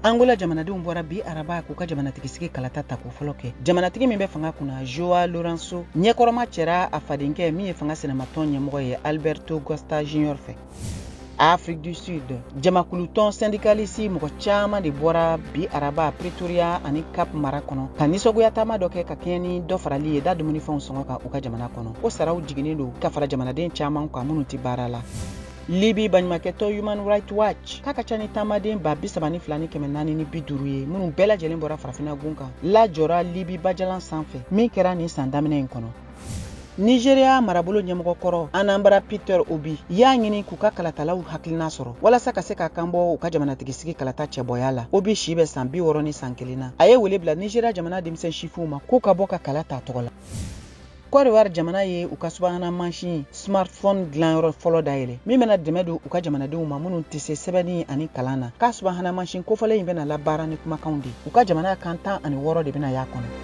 Angola jamanadenw bɔra bi araba k'u ka jamanatigisigi kalata tako fɔlɔ kɛ. Jamanatigi min bɛ fanga kunna, Joao Lourenço, ɲɛkɔrɔma cɛra a fadenkɛ min ye fanga sinamatɔn ɲɛmɔgɔ ye, Alberto Costa Junior fɛ. Afrique du Sud, jamakulutɔn sɛndikalisi mɔgɔ caman de bɔra bi araba Pretoria ani Cap mara kɔnɔ ka nisɔngoya taama dɔ kɛ ka kɛɲɛ ni dɔ farali ye da dumunifɛnw sɔngɔ kan u ka jamana kɔnɔ, ko saraw jiginnen don ka fara jamanaden caman kan minnu tɛ baara la. Libi baɲumankɛtɔn Human Rights Watch k'a ka ca ni taamaden 32,450 ye minnu bɛɛ lajɛlen bɔra farafinna gun kan lajɔra Libi bajalan sanfɛ min kɛra nin san daminɛ in kɔnɔ. Nigeria marabolo ɲɛmɔgɔ kɔrɔ Anambra Peter Obi y'a ɲini k'u ka kalatalaw hakilina sɔrɔ walasa ka se ka kan bɔ u ka jamanatigisigi kalata cɛbɔya la. Obi si bɛ san 61 na. A ye wele bila Nigeria jamana denmisɛn sifinw ma k'u ka bɔ ka kala ta tɔgɔ la. Côte d'Ivoire jamana ye u ka subahana mansin smartphone dilanyɔrɔ fɔlɔ dayɛlɛ min bɛna dɛmɛ don u ka jamanadenw ma minnu tɛ se sɛbɛnni ani kalan na. K'a subahana mansin kofɔlen in bɛna labaara ni kumakanw de u ka jamana kan 16 de bɛna y'a kɔnɔ.